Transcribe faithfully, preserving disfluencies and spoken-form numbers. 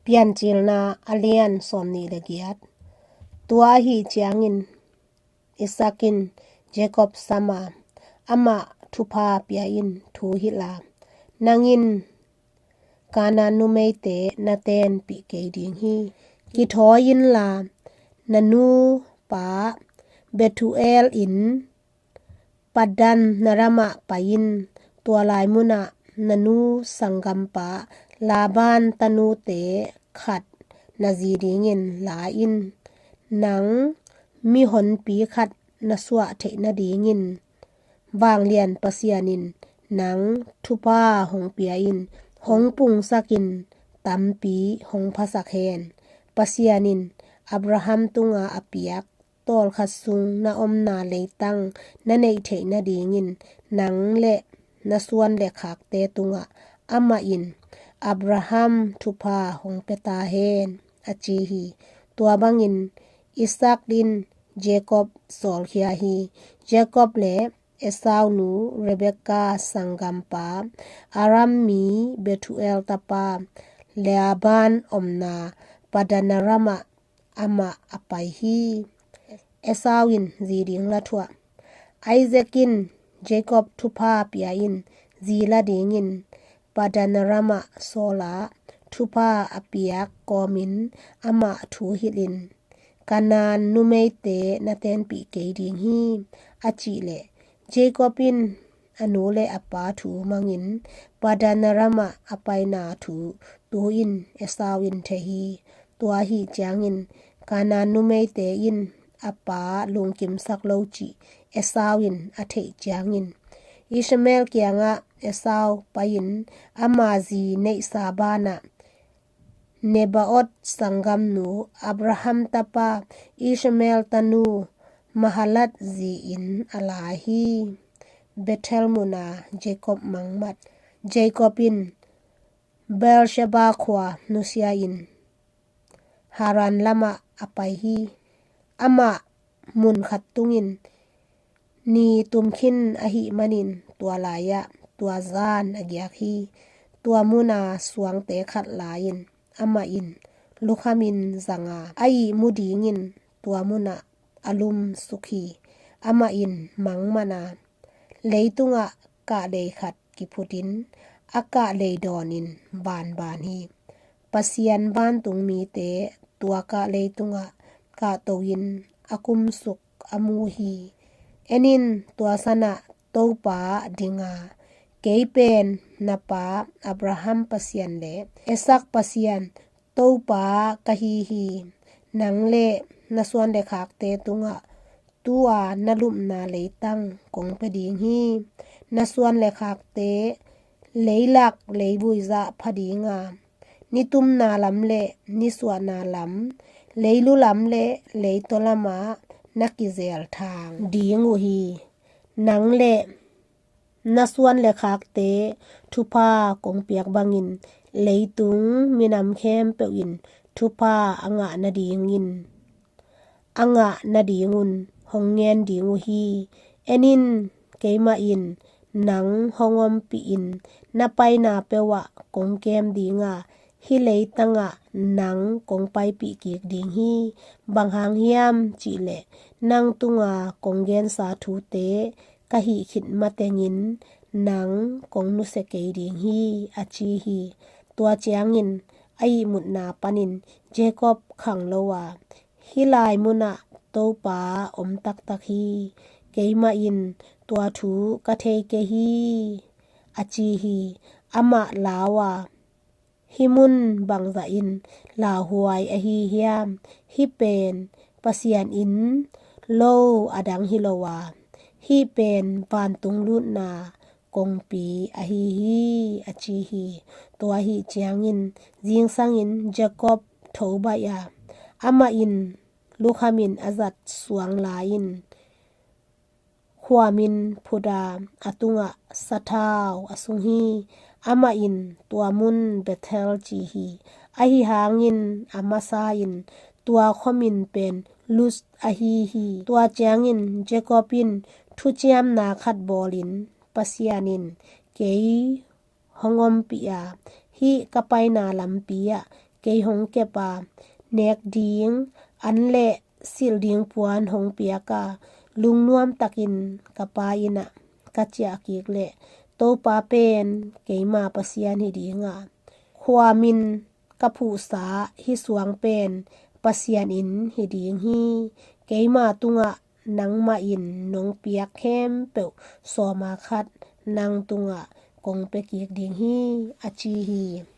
Piancilna a lian sawmnih le giat. Tua ahi ciangin Isaac in Jacob sam a, amah thupha pia-in thu hilh a, "Nang in Kanaan numeite na tenpih kei ding hi. Kithawi inla, na nupa Bethuel in Padan Aram ah pai in, tua lai munah na nu sanggampa Laban tanute khat na zi dingin la in. Nang mihonpi khat na suah theih nadingin vanglian Pasian in nang thupha hong pia in, hong pungsak in, tampi hong phasak hen. Pasian in Abraham tunga a piak tawlkhat sung na omna leitang na neih theih nadingin nang le na suan le khakte tungah amah in Abraham thupha hong pia ta hen," a ci hi. Tua bangin Isaac in Jacob sawlkhia hi. Jacob le Esau nu Rebekah sanggampa Aram mi Bethuel tapa Laban omna Padan Aram ah amah a pai hi. Esau in zi ding la thuah. Isaac in Jacob thupha pia in, zi la dingin Padan Aram ah sawl a, thupha a piak kawmin amah thu hilh in, "Kanaan numeite na tenpih kei ding hi," a cih leh, Jacob in a nu le a pa thu mangin Padan Aram ah a paina thu tu-in Esau in thei hi. Tua ahi ciangin Kanaan numeite in a pa lungkimsak lo cih Esau in a theih ciangin Ishmael kiangah Esau pai-in ama zi neihsa banah Nebaioth sanggamnu Abraham tapa Ishmael tanu Mahalat zi-in a la hi. Bethel muna Jacob mangmat. Jacob in Beersheba khua nusia in Haran lamah a pai hi. Amah mun khat tungin ni tumkhin ahih manin tua lai-ah tua zan a giak hi. Tua muna suangte khat la-in amah in lukhamin zang a, a ihmu dingin tua munah a lumsuk hi. Amah in mangman a, leitungah kahlei khat kiphutin a kahlei dawnin banban hi. Pasian vantung mite tua kahlei tungah kahto-in a kumsuk a mu hi. En in, tua sanah Topa dinga, "Kei pen na pa Abraham Pasian le Isaac Pasian, Topa ka hi hi. Nang le na suan le khakte tungah tua na lupna leitang kong pia ding hi. Na suan le khakte leilak leivui zah pha ding a, nitumna lam le nisuahna lam, leilu lam le leitaw lamah na kizel thang ding uh hi. Nang le na suan le khakte thupha kong piak bangin leitung minam khempeuh in thupha a ngah nadingin, a ngah nadingun hong ngen ding uh hi. En in, keimah in nang hong ompih in na paina peuhah kong kem ding a, hih leitangah nang kong paipih kik ding hi. Bang hang hiam cih leh nang tunga kong gensa thute ka hih khit matengin nang kong nusia kei ding hi," a ci hi. Tua ciangin a ihmutna panin Jacob khang lo a, "Hih lai munah Topa om taktak hi. Keimah in tua thu ka thei kei hi," a ci hi. Amah lau a, "Hih mun bangzah in lauhuai ahi hiam? Hih pen Pasian inn lo a dang hi lo a, hih pen vantung lutna kongpi ahi hi," a ci hi. Tua ahi ciangin zingsangin Jacob tho baih a, amah in lukhamin a zat suang la-in khuamin phut a, a tungah sathau a sung hi. Amah in tua mun Bethel ci hi. Ahi hangin a masa in tua khuamin pen Luz ahi hi. Tua ciangin Jacob in thuciamna khat bawlin, "Pasian in kei hong ompih a, hih ka paina lampi ah kei hong kep a, nek ding an le silh ding puan hong piak a, lungnuam takin ka pa inn ah ka ciah kik leh Topa pen keima Pasian hi ding a, khua min ka phuhsa hih suang pen Pasian inn hi ding hi. Keima tungah nangmah in nong piak khempeuh sawma khat nang tungah kong pia kik ding hi, a ci hi.